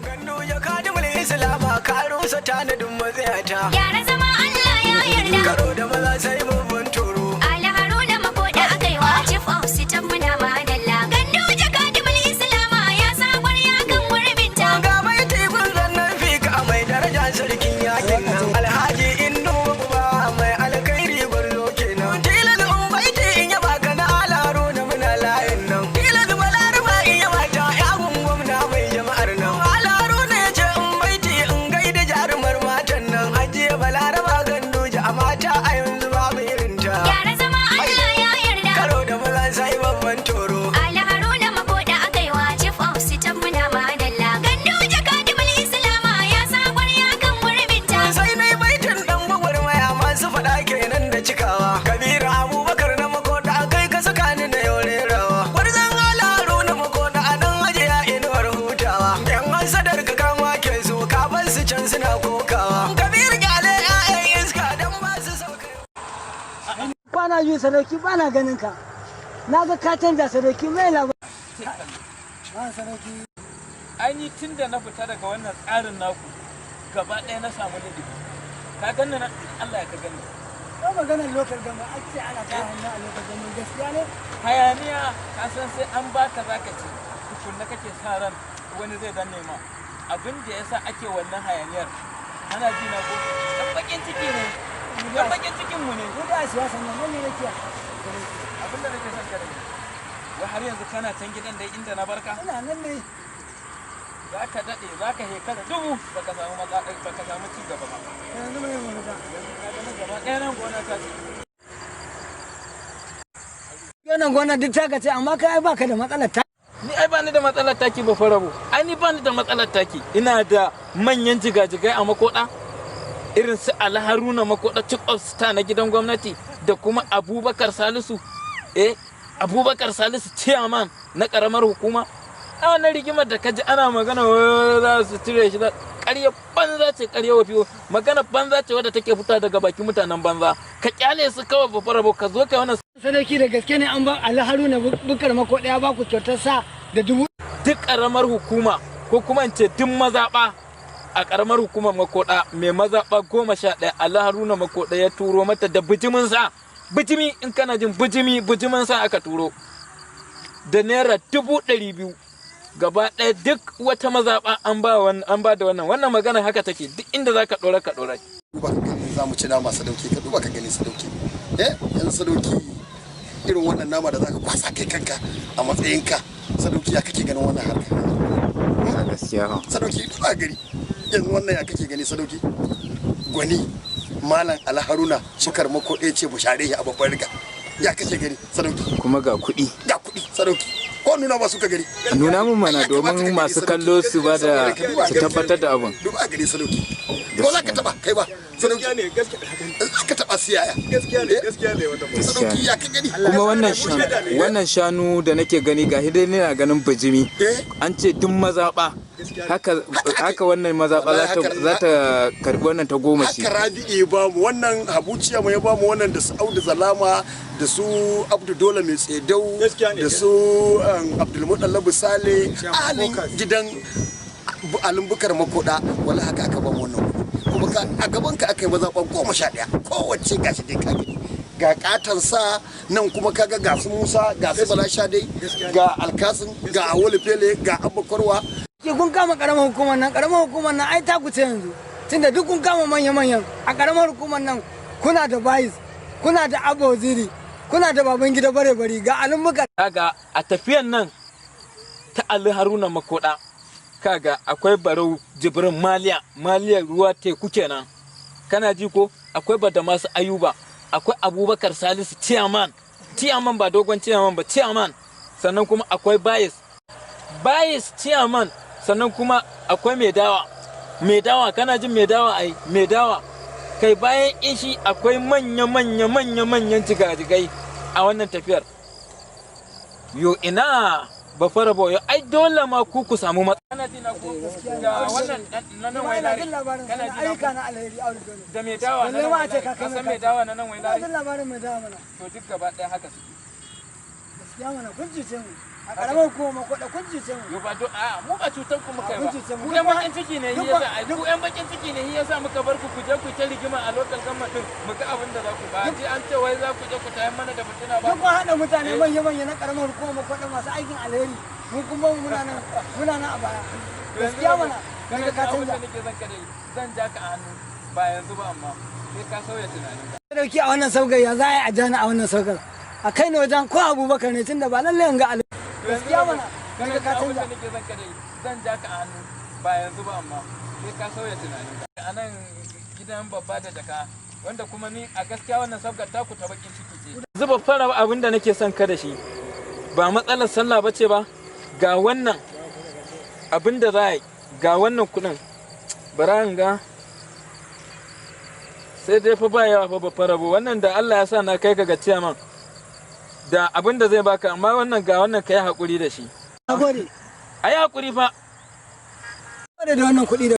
Ganduje kadimul Islama ka rusa tanadin matsayata. Gyara zama, Allah ya yarda. Karo da maza sai babban toro. Ali Haruna Makoda aka yi wa Chief of Staff, muna madalla. Ganduje kadimul Islama ya sa kwarya kan gurbinta. Ga mai tekun zannan fika mai daraja, sarkin yakin nan. Alhaji Indo Uba mai alkhairi, gwarzo kenan. Tilas in baiti in yaba ka na Ala Haruna, muna layin nan. Tilas Balaraba in yaba ta yagun gwamna mai jama'ar nan. Ala Haruna ya ce in baiti in gaida jarumar matan nan. Hajiya Balaraba Ganduje, a mata a yanzu babu irinta. Gyara zama, Allah ya yarda. Karo da maza sai babban toro. Ali Haruna Makoda aka yi wa Chief of Staff, muna madalla. Ganduje kadimul Islama ya sa kwarya kan gurbinta. Sai na yi baitin dan gwagwarmaya, masu faɗa kenan da cikawa. Kabiru Abubakar na Makoda, kai ka saka ni na yau rerawa. Gwarzon Alaru na Makoda, a nan ajiya inuwar hutawa. Yan hasadar ka kama ke so ka bar su can suna kokawa. Kabiru, kyale 'ya'yan iska dan ba su sauka. Kwana biyu, Sadauki, ba na ganin ka. Na ga ka canza, Sadauki, mai labar ba, Sadauki? Ai tun da na fita daga wannan tsarin naku gaba ɗaya na samu lidi. Ka ganni na Allah ya ka gani. Ko maganar local government an ce ana ta hannu a local government, gaskiya ne? Hayaniya, ka san sai an baka zaka ci tukunna kake sa ran wani zai danne ma. Abin da yasa ake wannan hayaniyar, ana ji na ko dan bakin ciki ne, dan bakin cikin mu ne. Mu da a siyasa nan nan ne nake. Abin da nake son ka da ni, wai har yanzu kana can gidan dai inda na barka? Ina nan ne. Za ka daɗe, za ka shekara dubu baka samu matsa, baka samu ci gaba ba. Yanzu mai mafita? Ka ga nan gaba ɗaya nan gona ta ce. Wannan gona duk taka ce, amma kai baka da matsalar ta. Ni ai bani da matsalar taki ba farabo. Ai ni bani da matsalar taki. Ina da manyan jigajigai a Makoda irin su Ali Haruna Makoda, Chief of Staff na gidan gwamnati, da kuma Abubakar Salisu, Abubakar Salisu, chairman na karamar hukuma. A wannan rigimar da kaji ana magana wai za su cire shi, ƙarya banza ce, ƙarya wafi, magana banza ce wadda take fita daga bakin mutanen banza. Ka kyale su kawai ba farabo, ka zo kai wannan. Sadauki, da gaske ne an ba Ali Haruna Bukar Mako ɗaya ba ku kyautar sa da dubu? Duk karamar hukuma, ko kuma in ce duk mazaɓa a karamar hukumar Makoda mai mazaɓa 11, Ali Haruna Makoda ya turo mata da bijimin sa. Bijimi, in kana jin bijimi, bijimin sa aka turo da ₦200,000 gaba ɗaya. Duk wata mazaɓa an ba da wannan. Wannan magana haka take, duk inda za ka ɗora ka ɗora. Duba ka gani, za mu ci nama, Sadauki. Ka duba ka gani, Sadauki. Yanzu, Sadauki, irin wannan nama da zaka kwasa kai kanka a matsayinka, Sadauki, ya kake ganin wannan harka? A gaskiya ha. Sadauki, duba gari yanzu wannan, ya kake gani, Sadauki? Gwani Malam Alharuna Sukar Mako ɗaya ce bushare shi a babban riga, ya kake gani, Sadauki? Kuma ga kuɗi. Ga kuɗi, Sadauki. Ko nuna ba suka gari? Nuna mun mana. Ya kamata ka Domin gani, masu Sadauki. kallo su ba da su tabbatar da abin. Duba gari, Sadauki. Ko za ka taba kai ba, Sadauki? Ne, gaskiya. Za ka taba siyaya? Gaskiya ne, gaskiya ne wata. Sadauki, ya ka gani? Kuma wannan shanu da nake gani, ga dai ina ganin bijimi. An ce duk mazaɓa haka haka wannan mazaɓa za ta karɓi wannan ta goma shi. Haka Rabi'u ya bamu wannan, Habuciya mu ya bamu wannan, da su Audu Zalama, da su Abdu Dole mai tsedau, da su Abdulmuɗallabu Sale, ahalin gidan Alin Bukar Makoda. Wala haka aka bamu wannan kuɗi. Kuma ka a gaban ka aka yi mazaɓan 11, kowace gashi dai ka gani, ga katon sa nan. Kuma kaga ga su Musa, ga su Bala Sha dai, ga Alkasim, ga Awolu Fele, ga Abba Kwarwa. Ke kun kama karamar hukumar nan, karamar hukumar nan ai ta kuce yanzu, tunda duk kun kama manya-manyan a karamar hukumar nan. Kuna da Bayis, kuna da Abba Waziri, kuna da baban gida bare bari, ga Alin Bukar. Kaga a tafiyan nan ta Ali Haruna Makoda, kaga akwai Barau Jibrin Maliya, Maliya ruwa teku kenan, kana ji ko? Akwai Badamasu Ayuba, akwai Abubakar Salisu chairman, chairman ba dogon chairman ba, chairman. Sannan kuma akwai Bayis, Bayis chairman. Sannan kuma akwai Mai Dawa, Mai Dawa, kana jin Mai Dawa? Ai Mai Dawa kai. Bayan ishi akwai manya manya manya manyan jigajigai a wannan tafiyar. Yo ina ba fara boyo, ai dole ma ku ku samu matsala. Kana ji na ko? Ga wannan na nan Kuma ina Wailare. jin labarin Kana sana ji na ayyuka ko? Na alheri Audu Dole. Da Mai Dawa na Balle nan ma a ce Wailare. ka Ka kai san mai Mai Dawa na nan Ina Wailare? jin labarin Mai Dawa mana. To duk gaba ɗaya haka suke. Gaskiya mana kun cuce mu. A karamar hukumar Makoda kun cuce mu. Yo ba do a mu ba cutar ku muka yi Kun ba. cuce mu. Ku yan bakin ciki ne Duk shi yasa ai, ku yan bakin ciki ne shi yasa muka bar ku ku je ku ta rigima a local government din mu ga abin da za ku ba. Ji an ce wai za ku je ku tayar mana da fitina ba. Duk kun haɗa mutane manya-manya na karamar hukumar Makoda masu aikin alheri. Mu kuma muna nan a baya. Gaskiya mana Kana daga ka abin canja. da nake zan ka dai zan ja ka a hannu ba yanzu ba, amma sai ka sauya tunanin ka. Dauki a wannan saugar, ya za a yi a jani a wannan saugar? A kai ne wajen ko Abubakar ne, tunda ba lallai in ga alheri. Gaskiya mana Kana daga ka abin canja. da nake zan ka dai zan ja ka a hannu ba yanzu ba, amma sai ka sauya tunanin ka. A nan gidan babba da jaka, wanda kuma ni a gaskiya wannan sabgar taku ta bakin ciki ce. Zuba fara abin da nake son ka da shi ba matsalar sallah ba ce ba. Ga wannan abin da za a yi, ga wannan kuɗin, bara in ga. Sai dai fa ba yawa fa, babba rabo. Wannan da Allah ya sa na kai ka ga ciyaman da abin da zai baka, amma wannan, ga wannan, ka yi haƙuri da shi. Na gode. A yi haƙuri fa. Gode da wannan kuɗi da